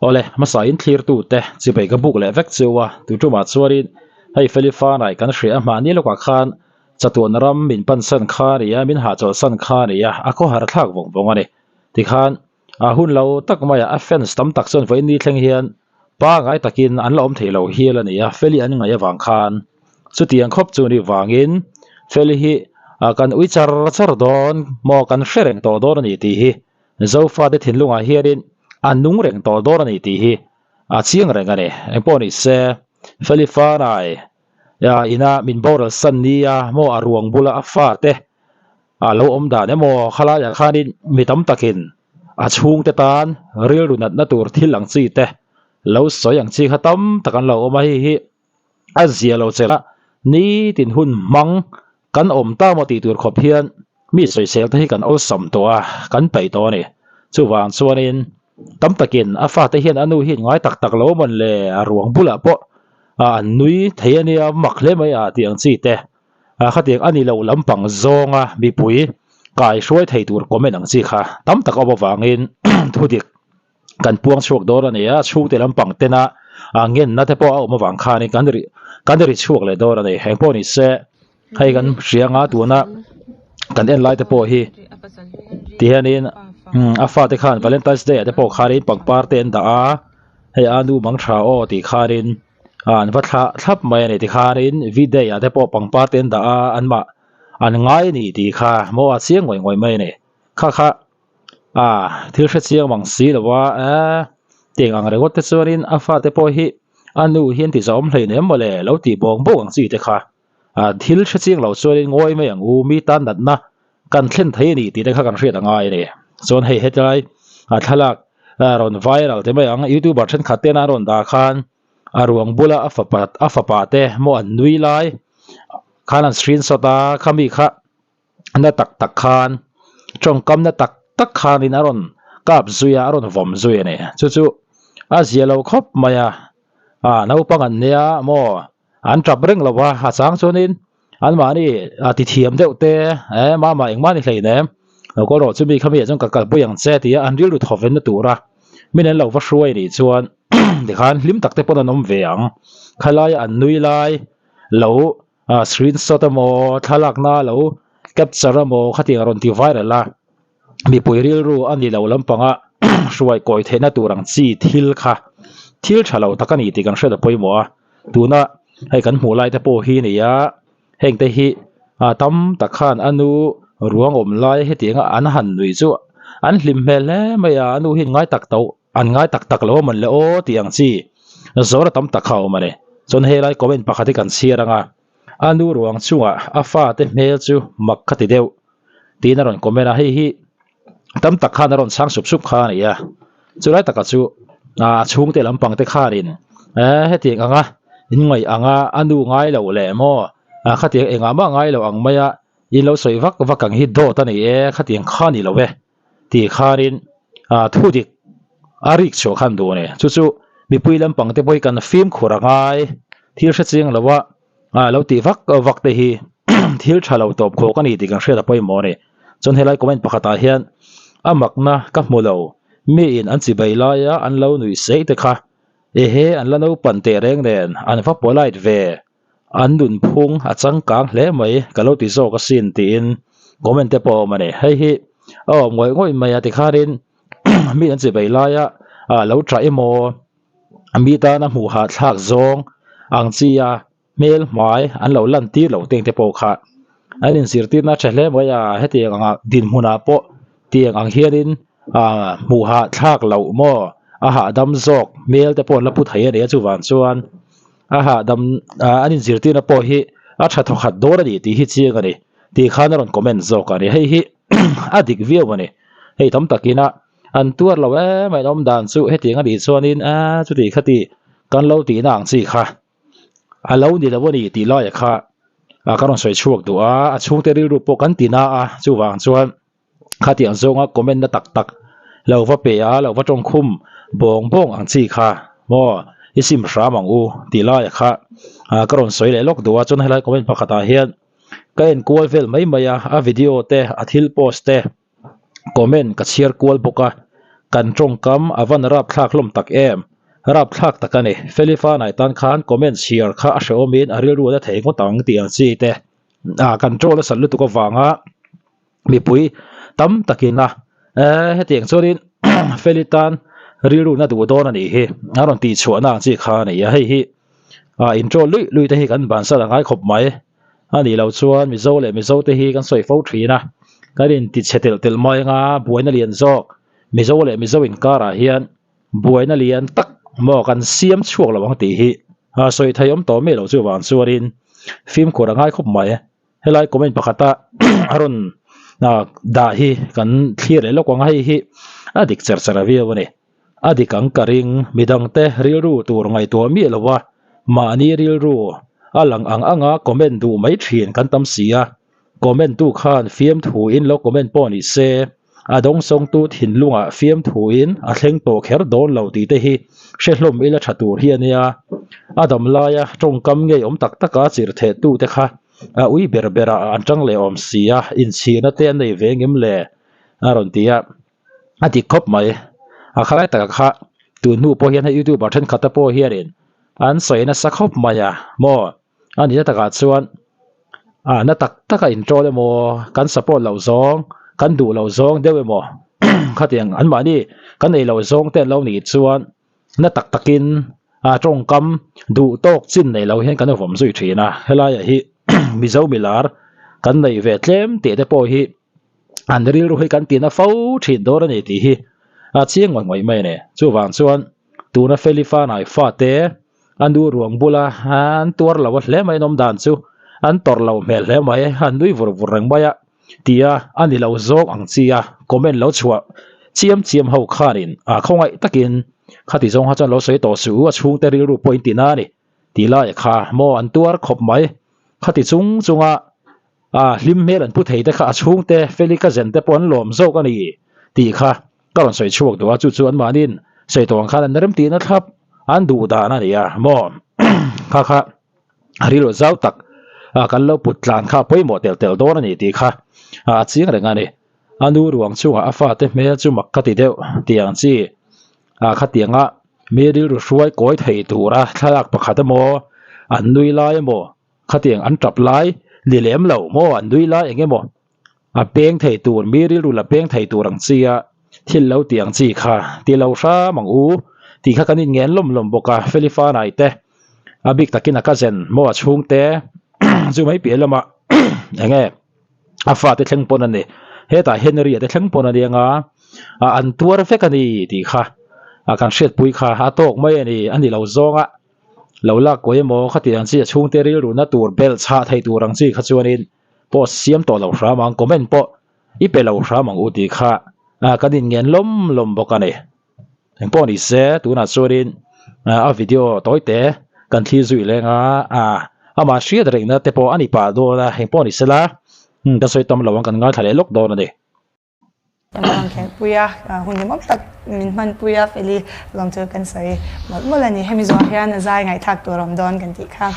Awle, hmasa in thlirtu te chibai ka buk leh vek cheu a, tu tumah chuanin hei Feli Fanai kan hria a hmahni lawkah khan chatuan ram min pansan kha a ni a, min hahchawlhsan kha a ni a, a khawhar thlak vawng vawng a ni. Tikhan a hun lo tak maiah a fans tam tak chuan vawiin ni thleng hian pangai takin an la awm thei lo hial a ni a, Feli an ngaih avang khan chutiang khawp chu ni vangin Feli hi kan ui char char dawn maw kan hre reng tawh dawn a ni tih hi Zofate thinlungah hianin a nung reng tawh dawn a ni tih hi a chiang reng a ni. Engpawh ni se, Feli Fanai ina min boral san nia maw a ruang bula a fate a lo awm dan emaw khalaiah khanin mi tam takin a chhungte tan rilru natna tur thil ang chi te lo sawi ang chi kha tam tak an lo awm a, hei hi a zia lo che la nitin hun hmang kan awm ta maw tih tur khawp hian mi sawisel te hi kan awlsam tawh a, kan peih tawh a ni. Chuvang chuanin tam takin a fate hian a nu hi ngai tak tak lo mawn le a ruang bulah pawh an nui thei a nia mak hle mai a tih ang chi te. Ah khatiang a ni lo lampang zawnga mipui kai hruai thei tur comment ang chi kha tam tak awm avangin thudik kan puang chhuak dawn a ni a, chhungte lampang tena ah ngenna te pawh a awm avang khanin kan ri kan ri chhuak leh dawn a ni. Eng pawh ni se hei kan hria anga tuna kan en lai te pawh hi ti hianin a fate khan Valentine's Day ah te pawh khanin pangpar te an dah a, hei a nu mang tha aw tih khanin an va thlah thlap mai a ni tikhanin V-day ah te pawh pangpar te an dah a an mah an ngai a ni tih kha maw a chiang ngawih ngawih mai a ni kha kha a thil hre chiang mang si lo a eh tiang ang ringawt te chuanin a fate pawh hi a nu hian ti zawm hleinem mawle lo tih bawng bawk ang chi te kha a thil hre chiang lo chuanin ngawi mai ang u mi tan natna kan thlen thei a ni tih te kha kan hriat a ngai a ni. Chuan hei hetlai a thlalak rawn viral te mai ang youtuber thenkhat tena an rawn dah khan a ruang bula a fapa a fapa te maw an nui lai khan an screenshot a khami kha na tak tak khan tawngkam na tak tak khanin a rawn kap zui a a rawn vawm zui a ni. Chu chu a zia lo khawp mai a a naupang an nia maw An tap reng lo a, a chang chuanin anmahni a ti thiam deuh te, eh mama engmah ni hlein em, lo kawl rawh chumi khami ah chuan ka kalpui ang che tia an rilru thawvenna tura min an lo va hruai nih chuan tikhan hlim tak te pawn an awm ve ang. Khalaia an nui lai lo screenshot emaw thlalakna lo capture emaw khatiang a rawn ti viral a, mipui rilru a ni lo lampanga hruai kawi theihna tur ang chi thil kha thil tha lo tak a ni tih kan hriat a pawimawh a. Tuna hei kan hmuh lai te pawh hi a ni a, heng te hi ah tam tak khan a nu ruang awm lai hetiang a an han nui chu an hlim hmel hle mai a, a nu hian ngai tak to an ngai tak tak lo a mawn le aw tih ang chi zawr a tam tak kha a awm a ni. Chuan helai comment pakhat hi kan chhiar ang a, a nu ruang chungah a fate hmel chu mak ka ti deuh tiin a rawn comment a, hei hi tam tak khan a rawn chhang sup sup kha a ni a chulai takah chu ah a chhungte lampang te khanin eh hetiang anga in ngaih anga a nu ngai loh leh maw ah khatiang engah mah ngai loh ang maia in lo sawi vak vak ang hi dawt a ni e khatiang kha a ni lo e tih khanin ah thu dik a rik chhuah khan duh a ni chu chu mipui lampang te pawh hi kan fimkhur a ngai thil hre chiang lo a. Ah lo tih vak vak te hi thil tha lo tawp khawk a ni tih kan hriat a pawimawh a ni. Chuan helai comment pakhatah hian a makna ka hmu lo, mi in an chibai laia an lo nuih seih te kha ehe an la naupan teh reng nen an va polite ve, an nunphung a changkang hle mai ka lo ti zawk asin tiin comment te pawh a awm a ni. Hei hi a awm ngawih ngawih mai a tikhanin mi an chibai laia lo tah emaw mi tana hmuh hahthlak zawng ang chi a hmel hmai an lo lan tir loh teng te pawh kha an inzirtirna tha hle mai a hetiang anga dinhmunah pawh tiang ang hianin ah hmuh hahthlak loh maw a hahdam zawk hmel te pawh an la pu thei a ni a chuvang chuan a hahdam ah an inzirtirna pawh hi a tha thawkhat dawn a ni tih hi chiang a ni tih khan a rawn comment zawk a ni hei hi a dik viau a ni hei tam takin a. An tuar lo em a in awm dan chu hetiang a nih chuanin a chuti khati kan lo tihna ang chi kha a lo ni lo a ni tih laia kha a ka rawn sawi chhuak duh a, a chhungte rilru pawh kan ti na a chuvang chuan khatiang zawnga comment na tak tak lo va pe a lo va tawngkhum bawng bawng ang chi kha maw i sim hram ang u tih laia kha a ka rawn sawi leh lawk duh a chuan helai comment pakhatah hian ka en kual vel mai mai a a video te a thil post te. Comment ka chhiar kual bawk a, Kan tawngkam a van rapthlak hlawm tak em? Rapthlak tak a ni. Feli Fanai tan khan comment chhiar kha a hrehawmin a rilru a la thei ngawt ang tih ang chi te ah kan troll a sat lutuk avanga mipui tam takin a hetiang chuanin Feli tan rilru na duh dawn a nih hi a rawn tih chhuahna ang chi kha a ni a, hei hi in troll luih luih te hi kan bansan a ngai khawp mai. A nih loh chuan Mizo leh Mizo te hi kan sawi fo thin a, kan inti chhe telh telh mai anga buaina lian zawk Mizo leh Mizo inkarah hian buaina lian tak maw kan siam chhuak lo ang tih hi sawi thei awm tawh miah loh chuvang chuanin fimkhur a ngai khawp mai. Helai comment pakhata a rawn dah hi kan thlir leh lawk ang a, hei hi a dik cher cher a viau a ni. A dik ang ka ring, midangte rilru tur ngaihtuah miah lo a, mahni rilru a lang ang anga comment duh mai thin kan tam si a, comment tu khan fiamthu in lo comment pawh ni se, a dawngsawngtu thinlungah fiamthu in a thleng tawh kher dawn lo tih te hi hre hlawm ila tha tur hi a nia. A dam laia tawngkam ngei awm tak taka chirh theh tu te kha a ui ber berah an tang leh awm si a, inchhirna te an nei ve ngem le? a rawn ti a. A dik khawp mai. A khalai taka kha tun hnu pawh hian hei youtuber thenkhat te pawh hianin an sawi nasa khawp mai a maw a nihna takah chuan ah na tak taka in troll emaw kan support loh zawng kan duh loh zawng deuh emaw khatiang anmahni kan ei loh zawng te an lo nih chuan na tak takin ah tawngkam duh tawk chin nei lo hian kan vawm zui thin a helaiah hi Mizo milar kan neih ve tlem tih te pawh hi. an rilru hi kan tina fo thin dawn a ni tih hi a chiang ngawih ngawih mai a ni. Chuvang chuan tuna Feli Fanai fate a nu ruang bula an tuar lo a hle mai an awm dan chu an tawrh lo hmel hle mai, an nui vur vur reng mai a tia a ni lo zawk ang chi a comment lo chhuah chiam chiam ho khanin a khawngaih takin khati zawng kha chuan lo sawi tawh suh u a chhungte rilru pawh in tina a ni tih lai kha maw an tuar khawp mai khati chung chunga A hlim hmel an pu thei te kha a chhungte Feli ka zen te pawh an lawm zawk a ni tih kha ka rawn sawi chhuak duh a, chu chu anmahniin sawi tawh ang khan an remtihna thlap an duh dan a ni a maw kha kha a rilru zau tak kan lo put tlan kha a pawimawh telh telh dawn a ni tih kha a chiang reng a ni. A nu ruang chungah a fate hmel chu mak ka ti deuh tih ang chi khatianga mi rilru hruai kawi thei tura thlalak pakhat emaw an nui lai emaw Khatiang an tap lai ni lem lo maw an nui lai eng emaw a peng thei tur mi rilru la peng thei tur ang chi a thil lo ti ang chi kha ti lo hram ang u tih kha kan inngen lawm lawm bawk a Feli Fanai te a bik takin a cousin maw a chhungte chu mai piah lamah eng nge a fate thleng pawn a ni hetah Henry a te thleng pawn a ni anga an tuar vek a ni tih kha kan hriatpui kha a tawk mai a ni a ni lo zawng a. Lo lak kawi emaw khati ang chi a chhungte rilruna tur belh chhah theih tur ang chi kha chuanin post siam tawh lo hram ang, comment pawh i pe lo hram ang u tih kha kan inngen lawm lawm bawk a ni. Engpawh ni se tunah chuanin a video tawite kan thlir zui leng a, amah hriat rengna te pawh a ni pah dawn a, engpawh ni sela ka sawi tam lo ang kan ngaithla leh lawk dawn a ni. Kan rawn khelhpui a, hun hlimawm tak min hmanpui a, Feli lawm chu kan sawi mawlh mawlh a ni. Hemi zawh hian a zai ngaihthlak tur a awm dawn kan tih kha.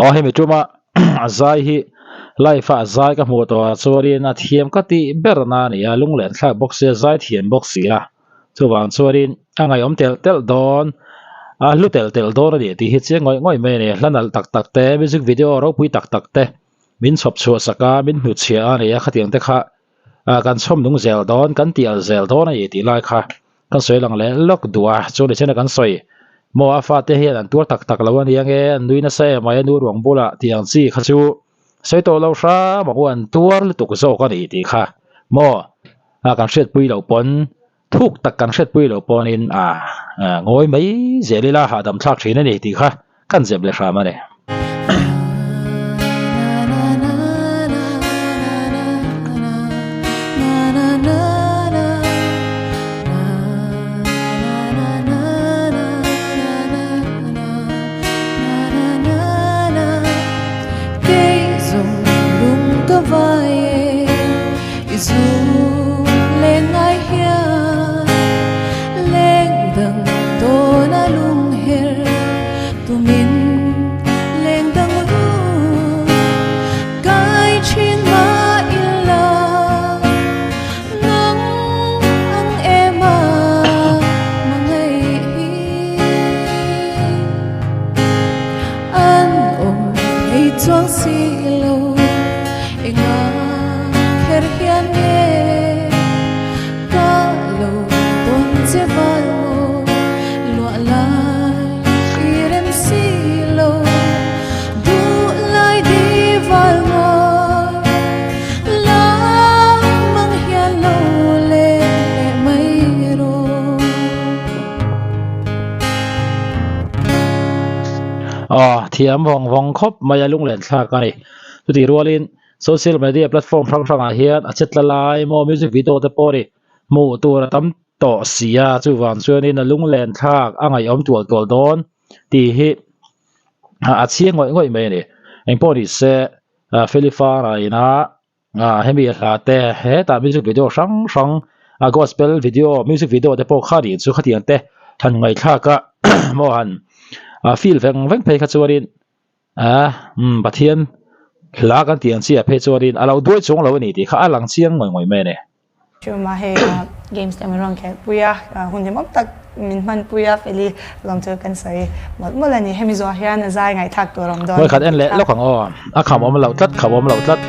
Aw hemi tuma a zai hi live a a zai ka hmuh tawh ah chuanin a thiam ka tih ber na a ni a, lunglen thlak bawk sia zai thiam bawk si a, chuvang chuanin a ngaihawm telh telh dawn a hlu telh telh dawn a ni tih hi chiang ngawih ngawih mai a ni, hla nalh tak tak te music video ropui tak tak te min chhawp chhuah sak a min hnutchhiah a ni a khatiang te kha ah kan chhawm nung zel dawn kan tih al zel dawn a ni tih lai kha kan sawi lang leh lawk duh a chu ni chena kan sawi maw a fate hian an tuar tak tak lo a ni ange an nui nasa em mai a nu ruang bulah tih ang chi kha chu sawi tawh lo hram ang u an tuar lutuk zawk a ni tih kha maw ah kan hriatpui loh pawn thuk tak kan hriatpui loh pawnin ah ngawi mai zel ila hahdam thlak thin a ni tih kha kan zep leh hram a ni. Aw thiam vawng vawng khawp mai a lunglen thlak a ni chutih rualin social media platform hrang hrangah hian a che tla lai maw music video te pawh a ni hmuh tur a tam tawh si a chuvang chuanin a lunglen thlak a ngaihawm tual tual dawn tih hi a chhiang ngawih ngawih mai a ni engpawh ni se Felifara ina hemi hla te hetah music video hrang hrang a gospel video music video te pawh kha nih chu khatiang te han ngaihthlak a maw han feel veng veng phei kha chuanin Pathian hla kan tih ang chiah phei chuanin a lo duai chuang lo a ni tih kha a lang chiang ngawih ngawih mai a ni. Chuma hei games te min rawn khelh pui a, hun hlimawm tak min hman pui a, Feli lawm chu kan sawi mawlh mawlh a ni. Hemi zawh hian a zai ngaihthlak tur awm dawn. Vawikhat en leh lawk ang aw, a kham awm loh tlat, kham awm loh tlat.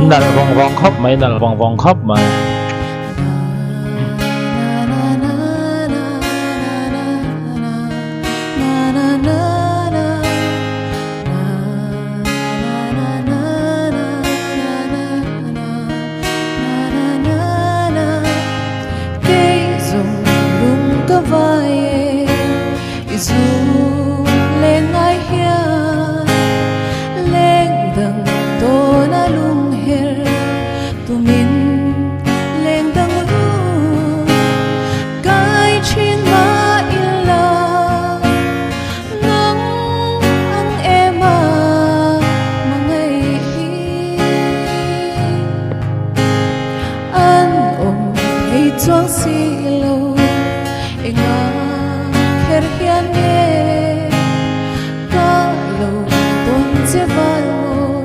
Nalh vawng vawng khawp mai nalh vawng vawng khawp mai. chuang si lo enga kher hian nge ka lo tawn che val maw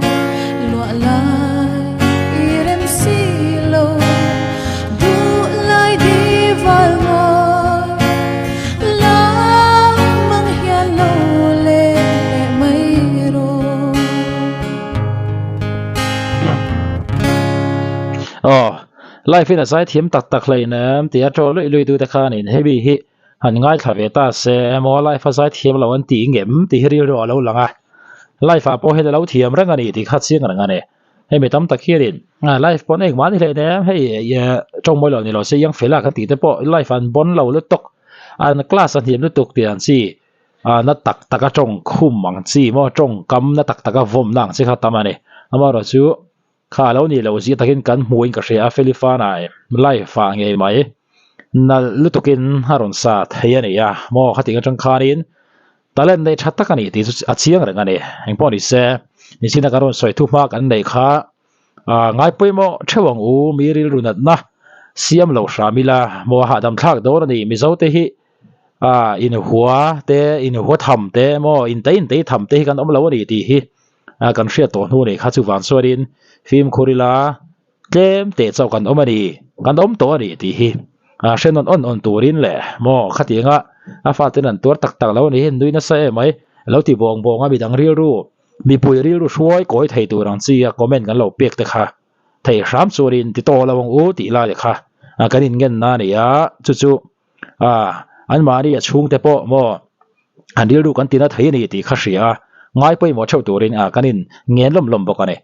luah lai i rem si lo duh lai di val maw lam mang hian lo let leh mai rawh. Aw, life in a zaithiam tak tak hleinem tia ṭaw luih luih tute khanin hemi hi han ngaithla ve ta se emaw life a zaithiam lo an tih ngem tih hi rilru a lo lang a, life ah pawh hian a lo thiam reng a ni tih kha chiang reng a ni. Hemi tam tak hianin life pawn engmah ni hleinem hei ṭawng mawi lo ni lo se iang fel a kan tih te pawh life an bawn lo lutuk an class a hniam lutuk tih ang chi ah na tak tak a tawng khum ang chi maw tawngkam na tak tak a vawmna ang chi kha tam a ni amaherawh chu kha a lo nih loh zia takin kan hmuhin ka hria a Felifana life ah ngei mai nalh lutukin a rawn sa thei a ni a maw khatih atang khanin talent nei tha tak a ni tih chu a chiang reng a ni engpawh ni se nichina kan rawn sawi thu hma kan neih kha ah ngai pawimawh theuh ang u mi rilru natna siam loh hram ila maw a hahdam thlak dawn a ni Mizo te hi. Ah inhua te inhua tham te emaw intei intei tham te hi kan awm lo a ni tih hi ah kan hriat tawh hnu nih kha chuvang chuanin fimkhur ila tlem teh chauh kan awm a ni kan awm tawh a ni tih hi ah hre nawn awn awn turin leh maw khatianga a faten an tuar tak tak lo a ni hi nui nasa em mai lo ti bawng bawng a midang rilru mipui rilru hruai kawi thei tur ang chi a comment kan lo pek te kha. Thei hram chuanin ti tawh lo ang u tih lai kha kan inngen na a ni a chu chu ah anmahni a chhungte pawh maw an rilru kan tina thei a ni tih kha hria a ngai pawimawh theuh turin ah kan in ngen lawm lawm bawk a ni.